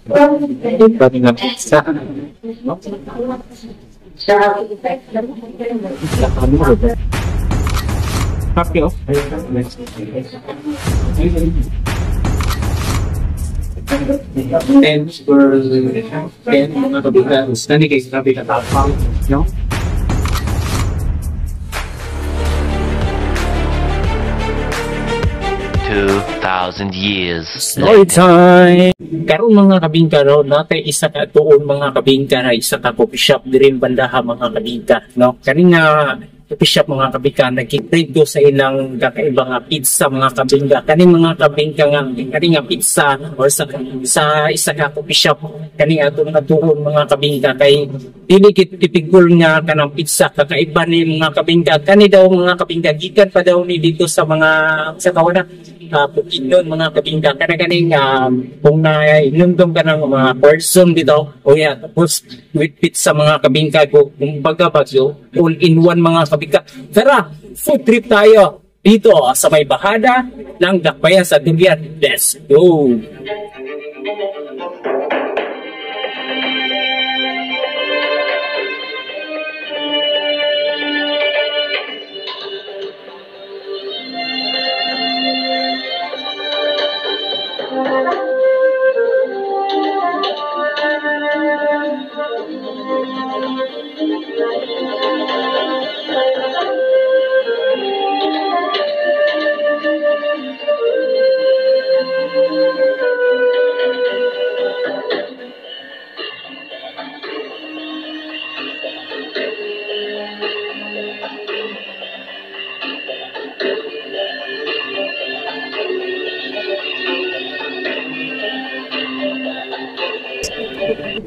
Pwede nga pizza. No? Happy oh. 10 per 10 mga kabinga. Nani kay grabe ka tapang, no? 2,000 years Story time! Karon mga kabingka, no, natay isa ka tuon mga kabingka na isa ka coffee shop dirin bandaha mga kabingka, no? Kani nga coffee shop mga kabingka nagkitrade do sa ilang kakaiba nga pizza mga kabingka. Kani mga kabingka nga kani nga pizza or sa isa ka coffee shop kani atong natuon mga kabingka kay dili gid tipikol nga kanang pizza, kakaiba ni mga kabingka. Kani daw mga kabingka gikan pa daw ni dito sa mga sa kawana Bukidnon mga kabingka. Kana kaning kung nainumdum ka ng mga person dito o yeah, tapos with pizza mga kabingka ko, kumbaga bagyo all in one mga kabingka. Tara, food trip tayo dito sa may bahada ng Dakbayan sa Durian. Let's go!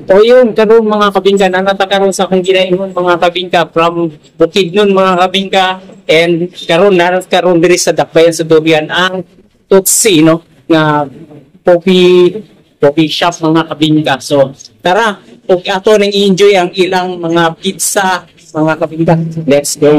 O yun, karon mga kabingka, nanata karon sa akong ginaingon mga kabingka from Bukidnon mga kabingka, and karon narat karon diri sa Dakbayan sa Durian ang Tutsi, no, nga coffee shop mga kabingka. So tara, ug ato nang i-enjoy ang ilang mga pizza mga kabingka. Let's go.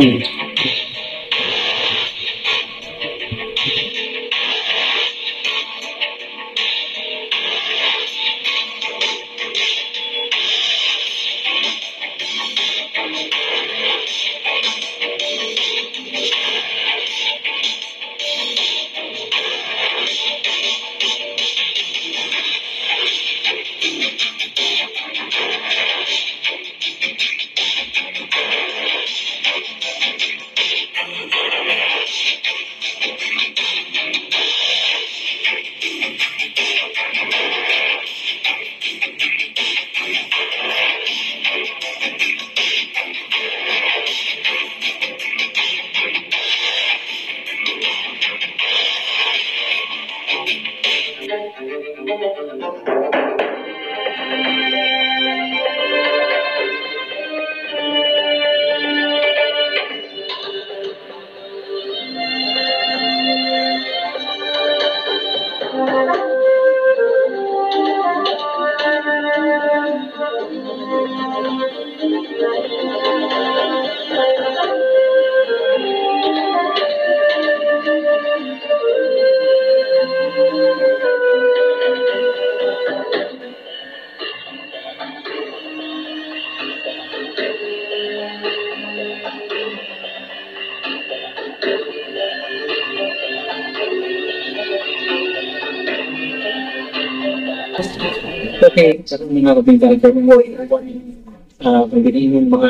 Okay, karon mga kabingka, karon mga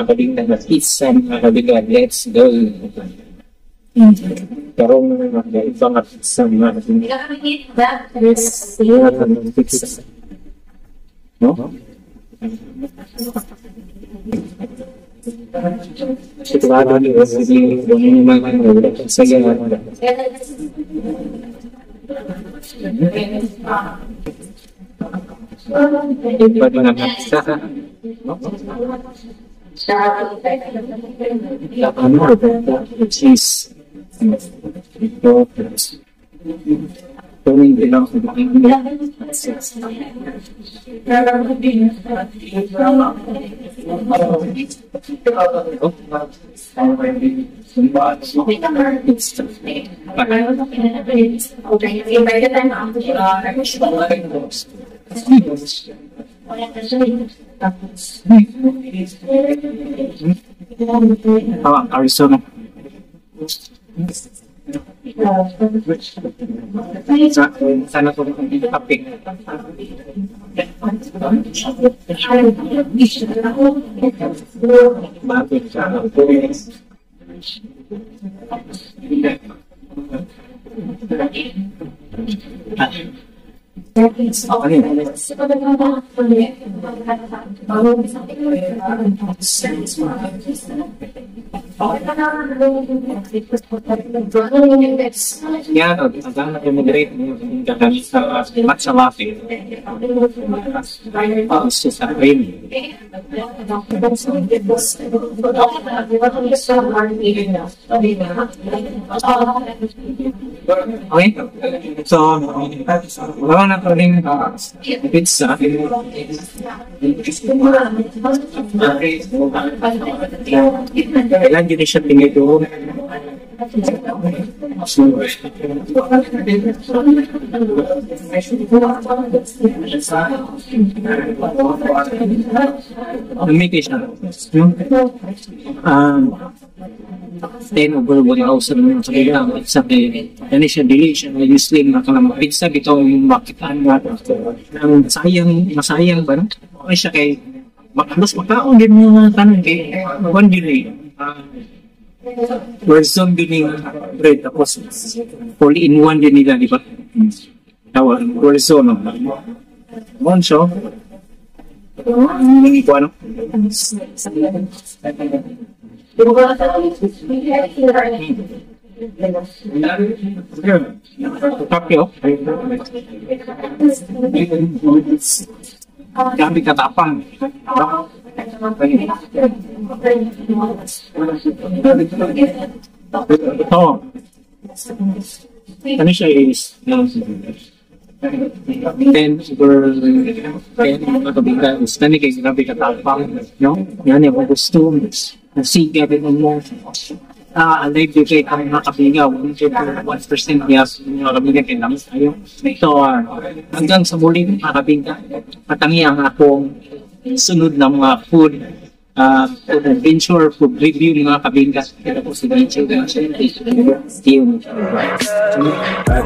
kabingka na pizza mga kabingka, let's go. Karon mga iba nga pizza mga kabingka. Yes, pizza. No? Sigurado ni sige, mga sige. Pwede nga pizza. Ano? Cheese. Ito. Ito bilang Ah, Arizona. Sana ko kape. Bakit siya? Ano yun? Yeah, ang na-immigrate kami sa matcha latte. Oh, it's just a cream. Okay? So, wala na to rin pizza. Kailan yun siya tinito? Lumiki siya. 10 over 1,000 yung sa kanya. Sabi, yan siya, dili siya, usually mga pizza, bitaw yung makitaan nga. Ang sayang, masayang ba, no? Okay siya kay, mas makaon din mga tanan kay, one din eh. Warzone din yung bread, tapos all in one din nila, di ba? Tawa, Warzone. One siya. Hindi ko ano. Kape, oh. Grabe katapang. Ito. Ano siya is 10 over 10 mga kabinga is nani kay grabe katapang, no? Yan yung gusto. Nasiga din mo. Alive din kay ang mga kabinga, 1.1% niya mga kabinga kay namis tayo. So, hanggang sa muli mga kabinga, patangi ang akong sunod na mga food adventure, food review mga kabinga. Kaya po si Mitchell. See you. Tell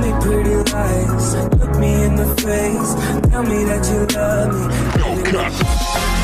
me pretty lies, look me in the face, tell me that you love me.